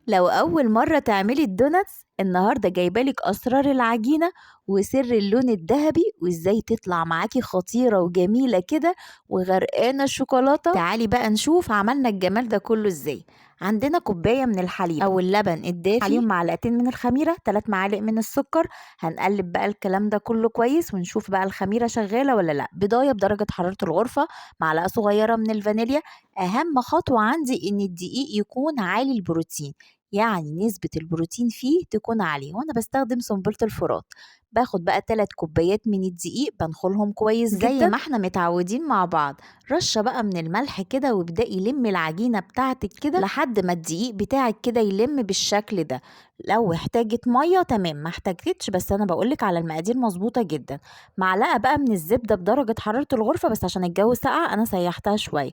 لو أول مرة تعملي ال donuts، النهاردة جايبالك أسرار العجينة وسر اللون الذهبي وإزاي تطلع معاكي خطيرة وجميلة كده وغرقانة الشوكولاتة. تعالي بقى نشوف عملنا الجمال ده كله إزاي. عندنا كوباية من الحليب أو اللبن الدافي، عليهم معلقتين من الخميرة، 3 معالق من السكر. هنقلب بقى الكلام ده كله كويس ونشوف بقى الخميرة شغالة ولا لأ. بضاية بدرجة حرارة الغرفة، معلقة صغيرة من الفانيليا. أهم خطوة عندي إن الدقيق يكون عالي البروتين، يعني نسبة البروتين فيه تكون عالية، وأنا بستخدم سنبلة الفرات. باخد بقى 3 كوبايات من الدقيق بنخلهم كويس زي جدا ما احنا متعودين مع بعض. رشة بقى من الملح كده وابدأي لمي العجينة بتاعتك كده لحد ما الدقيق بتاعك كده يلم بالشكل ده. لو احتاجت مية تمام، ما احتاجتش بس انا بقولك على المقادير مظبوطة جدا. معلقة بقى من الزبدة بدرجة حرارة الغرفة، بس عشان الجو ساقع انا سيحتها شوية.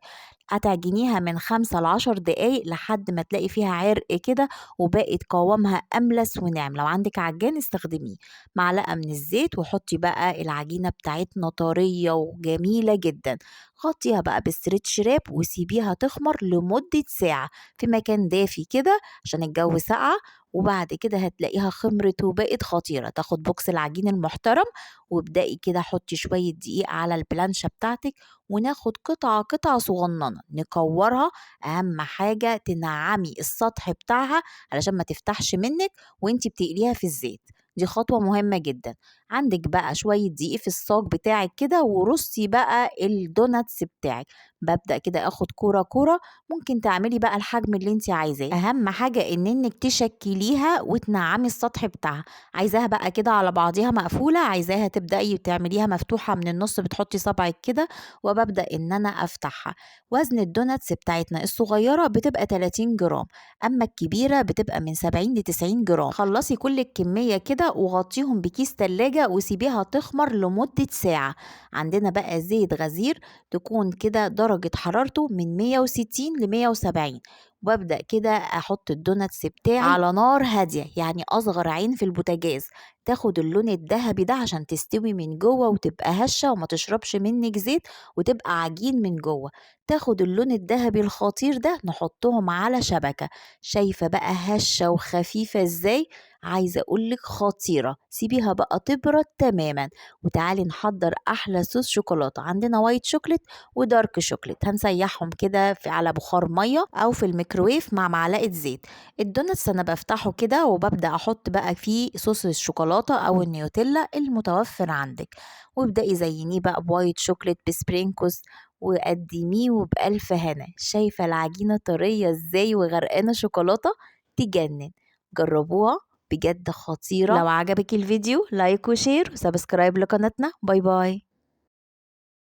هتعجنيها من 5 لعشر دقايق لحد ما تلاقي فيها عرق كده وبقت قوامها أملس وناعم. لو عندك عجان استخدميه. معلقة من الزيت وحطي بقى العجينة بتاعتنا طرية وجميلة جدا. غطيها بقى بال stretch wrap وسيبيها تخمر لمدة ساعة في مكان دافي كده عشان الجو ساقع، وبعد كده هتلاقيها خمرت وبقت خطيرة. تاخد box العجين المحترم وابدأي كده حطي شوية دقيق على البلانشة بتاعتك، وناخد قطعة قطعة صغننة نكورها. أهم حاجة تنعمي السطح بتاعها علشان ما تفتحش منك وانتي بتقليها في الزيت، دي خطوة مهمة جدا. عندك بقى شوية دقيق في الصاج بتاعك كده ورصي بقى ال donuts بتاعك. ببدأ كده اخد كورة كورة، ممكن تعملي بقى الحجم اللي انتي عايزاه. اهم حاجة انك تشكليها وتنعمي السطح بتاعها. عايزاها بقى كده على بعضيها مقفولة، عايزاها تبدأي تعمليها مفتوحة من النص، بتحطي صبعك كده وببدأ ان انا افتحها. وزن ال donuts بتاعتنا الصغيرة بتبقى 30 جرام، اما الكبيرة بتبقى من 70 ل 90 جرام. خلصي كل الكمية كده وغطيهم بكيس تلاجة وسيبيها تخمر لمدة ساعة. عندنا بقى زيت غزير تكون كده درجة حرارته من 160 ل 170، وابدأ كده احط ال donuts بتاعي على نار هادية، يعني اصغر عين في البوتاجاز، تاخد اللون الذهبي ده عشان تستوي من جوه وتبقى هشة وما تشربش منك زيت وتبقى عجين من جوه. تاخد اللون الذهبي الخطير ده نحطهم على شبكة. شايفة بقى هشة وخفيفة ازاي؟ عايزة اقولك خطيرة. سيبيها بقى تبرد تماما وتعالي نحضر احلى صوص شوكولاتة. عندنا white chocolate و dark chocolate، هنسيحهم كده على بخار مية او في الميكروويف مع معلقة زيت. ال donuts انا بفتحه كده وببدأ احط بقى فيه صوص الشوكولاتة او النيوتيلا المتوفر عندك، وابدأي زينيه بقى ب white chocolate ب sprinkles وقدميه وبألف هنا. شايفة العجينة طرية ازاي وغرقانة شوكولاتة؟ تجنن. جربوها بجد خطيرة. لو عجبك الفيديو like و share و subscribe لقناتنا. bye bye.